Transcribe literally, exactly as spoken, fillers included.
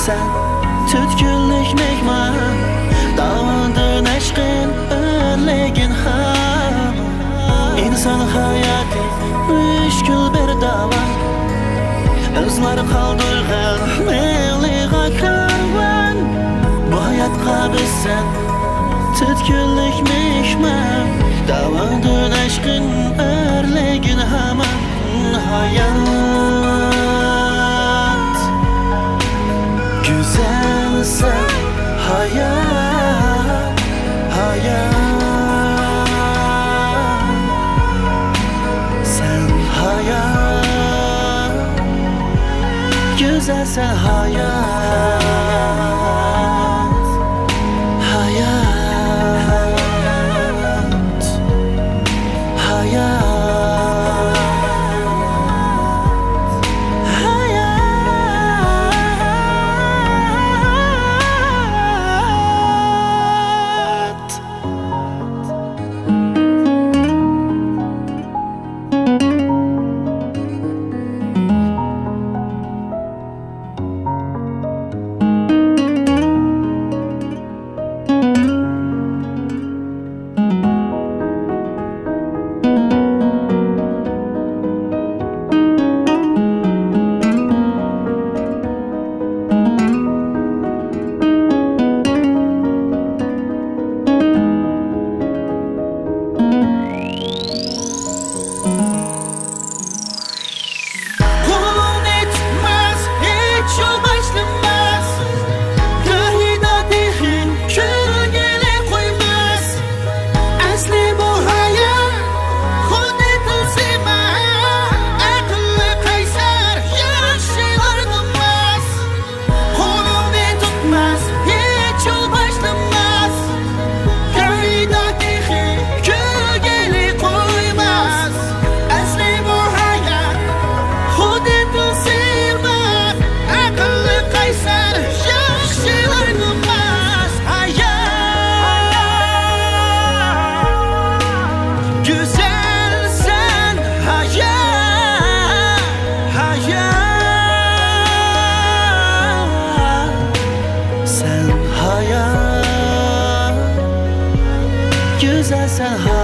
تۆت كۈنلۈك مېھمان، داۋاڭدىن ئاشقىن ئۆرلىگىن ھامان. ئىنسان ھاياتى مۈشكۈل بىر داۋان، ئىزلار قالدۇرغان مېڭىلغا كارۋان. بۇ ھاياتقا بىز سەن تۆت كۈنلۈك مېھمان، داۋاڭدىن ئاشقىن ئۆرلىگىن ھامان. ھايات، گۈزەلسەن، ھايات، ھايات، سەن ھايات، گۈزەلسەن، ھايات، ھايات، ھايات، ھايات. قولۇڭنى تۇتماس، ھېچ يول باشلىماس. گاھىدا تېخى كۈلگىلى قويماس. ئەسلى بۇ ھايات خۇددى تىلسىماس. ئەقىللىق قەيسەر ياخشىلارغا ماس. قولۇڭنى تۇتماس، ھېچ يول باشلىماس. گاھىدا تېخى كۈلگىلى قويماس. ئەسلى بۇ ھايات خۇددى تىلسىماس. ئەقىللىق قەيسەر ياخشىلارغا ماس. ھايات، گۈزەلسەن، ھايات، ھايات، سەن ھايات، گۈزەلسەن، ھايات.